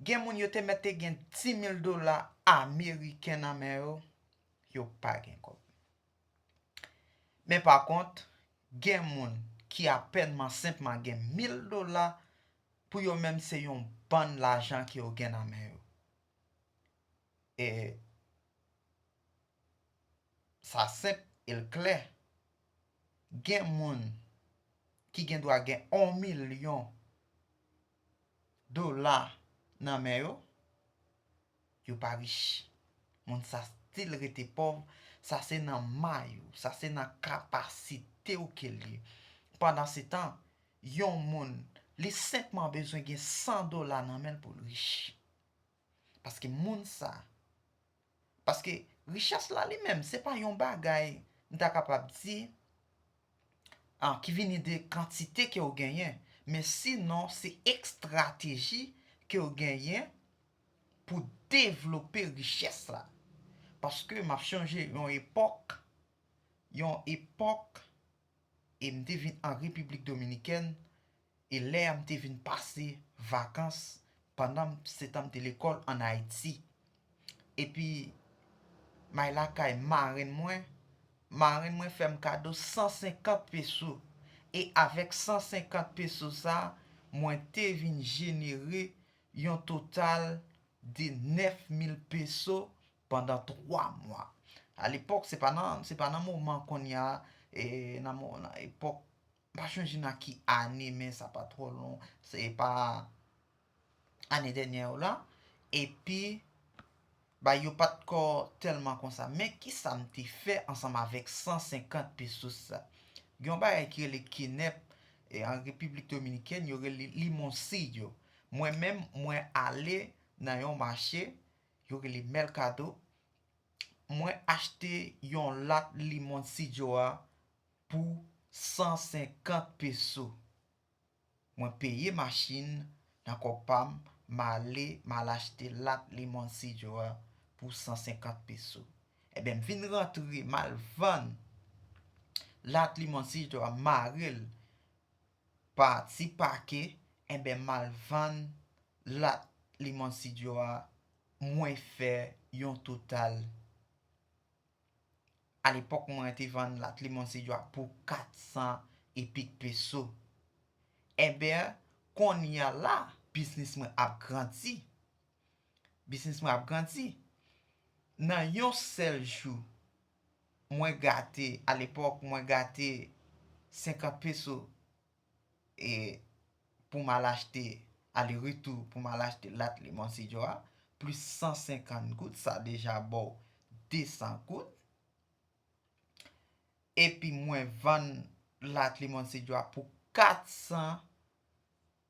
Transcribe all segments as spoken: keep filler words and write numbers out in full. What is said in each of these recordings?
Gen moun yo te mèt te gen dis mil dola ameriken nan men yo, yo pa gen kòb. Men pa kont, gen moun ki apènman senpman gen mil dola, pou yo menm se yon bann lajan ke yo gen nan men yo. E sa senp e l klè. Gen moun ki gen dwa gen yon milyon dola nan men yo, yo pa rich. Moun sa still rete pòv, sa se nan may ou, sa se nan kapasite w ke l ye. Pandansetan, yon moun, li senpman bezwen gen san dola nan men l pou l rich. Paske moun sa, paske richès la li menm, se pa yon bagay, m ta kapab di, ah, ki vini de kantite ke w genyen, men sinon se estrateji ke w genyen pou devlope richès la. Paske m ap chonje yon epòk, yon epòk, e m te vin an Repiblik Dominikèn, e lè a m te vin pase vakans pandan m, se tan m te lekòl ann Ayiti. Epi, m al lakay marenn mwen, marenn mwen fè m kado san senkant peso. E avèk san senkant peso sa, mwen te vin jenere yon total de nèf mil peso pandan twa mwa. Alepòk, se pa nan, se pa nan moman kounye a, e, nan mo-, nan epòk, m pa chonje nan ki ane, men sa pa twò lon, se pa ane dènyè yo la. Epi, bay yo pa t ko tèlman konsa. Men kisa m te fè ansanm avèk san senkant pesos sa? Gen yon bagay ki rele kenèp, e, an Repiblik Dominikèn, yo rele limoncillo. Mwen menm, mwen ale nan yon mache, yo rele Mercado. Mwen achte yon lat limoncillo a pou san senkant peso. Mwen peye machin nan kòb pa m, m ale, m al achte lat limoncillo a pou san senkant peso. Ebyen, m vin rantre, m al vann lat limoncillo a, m mare l pa ti pake, ebyen, m al vann lat limoncillo a, mwen fè yon total. Alepòk, mwen te vann lat limoncillo a pou kat san epik peso. Ebyen, kounye a la, biznis mwen ap grandi. Biznis mwen ap grandi. Nan yon sèl jou, mwen gate, alepòk, mwen gate senkant peso, e pou m al achte, ale retou, pou m al achte lat limoncillo a, plis san senkant goud, sa deja ba w de san goud. Epi mwen vann lat limoncillo a pou kat san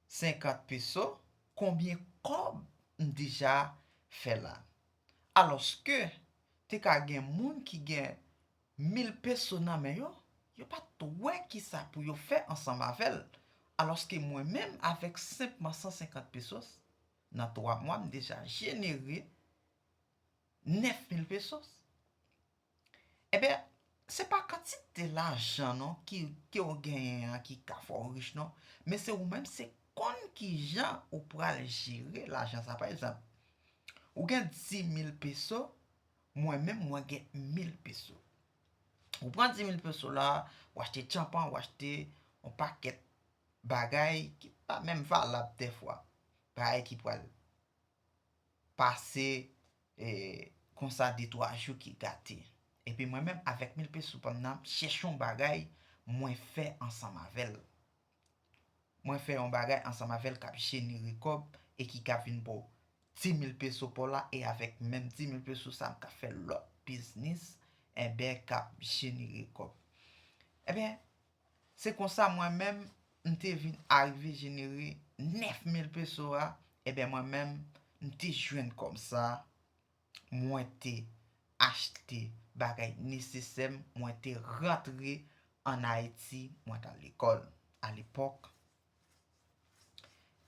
senkant peso, konbyen kòb m deja fè la? Alòske, te ka gen moun ki gen mil peso nan men yo, yo pa t wè kisa pou yo fè ansanm avè l. Alòske mwen menm, avèk senpman san senkant pesos, nan twa mwa, m deja jenere nèf mil pesos. Ebyen, se pa kantite lajan non ki, ke w genyen an ki ka fè w rich non, men se ou menm, se konn kijan ou pral jere lajan sa. Pa egzanp, ou gen dis mil peso, mwen menm, mwen gen mil peso. Ou pran dis mil peso la, ou achte tchanpan, ou achte yon pakèt bagay ki pa menm valab dèfwa. Bagay ki pral pase, e, konsa de twa jou ki gate. Epi mwen menm, avèk mil peso pa m nan, m chèche yon bagay mwen fè ansanm avè l. Mwen fè yon bagay ansanm avè l k ap jenere kòb e ki ka vin ba w dis mil peso pa w la, e avèk menm dis mil peso sa, m ka fè lòt biznis, enben, k ap jenere kòb. Ebyen, se konsa mwen menm, m te vin arive jenere nèf mil peso a, ebyen, mwen menm, m te jwenn kòb sa, mwen te achte bagay nesesè m, mwen te rantre ann Ayiti, mwen t al lekòl. Alepòk,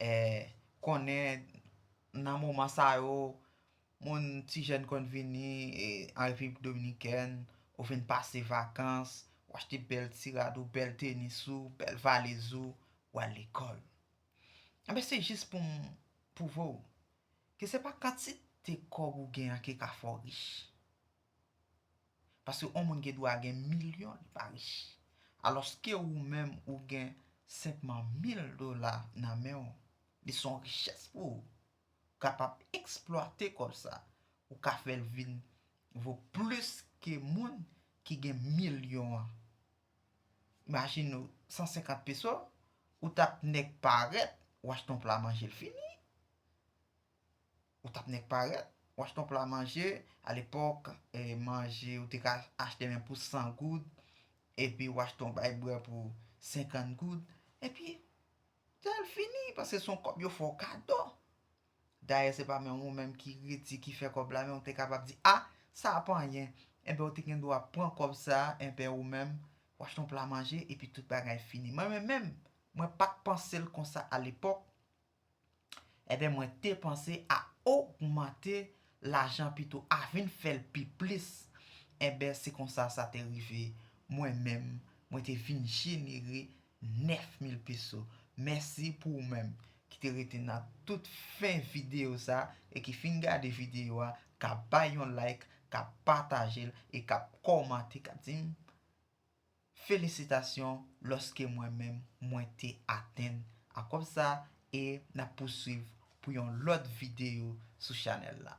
e, konnen nan moman sa yo, moun, ti jèn konn vini, e, an Repiblik Dominikèn, ou vin pase vakans, ou achte bèl ti rad ou, bèl tenis ou, bèl valiz ou, ou al lekòl. Enben, se jis pou m pwouve w. ke se pa kantite kòb ou gen an ki ka fè w rich. Paske yon moun gen dwa gen milyon, li pa rich. Alòske ou menm ou gen senpman mil dola nan men w, li se yon richès pou ou. Ou kapab eksplwate kòb sa, ou ka fè l vin vo plis ke moun ki gen milyon an. Imajine w, san senkant peso, ou t ap nèk parèt, ou achte yon pla manje, l fini. Ou t ap nèk parèt, ou achte yon pla manje, alepòk, eh, manje, ou te ka achte menm pou san goud, epi ou achte yon bay bwè pou senkant goud, epi, l fini, paske se yon kòb yo fè w kado. Dayè, se pa menm ou menm ki redi, ki fè kòb la, men ou te kapab di, a, sa a pa anyen. Enben, ou te gen dwa pran kòb sa a, enben, ou menm, ou achte yon pla manje, epi tout bagay fini. Mwen menm, menm, mwen pa t panse l konsa alepòk. Enben, mwen te panse a ogmante lajan pito, a vin fè l pi plis. Enben, se konsa sa te rive. Mwen menm, mwen te vin jenere nèf mil peso. Mèsi pou ou menm ki te rete nan tout fen videyo sa e ki fin gade videyo a, k ap bay yon like, k ap pataje l e k ap kòmante, k ap di m felisitasyon lòske mwen menm mwen te atenn a kòb sa e n ap pouswiv pou yon lòt videyo sou chanèl la.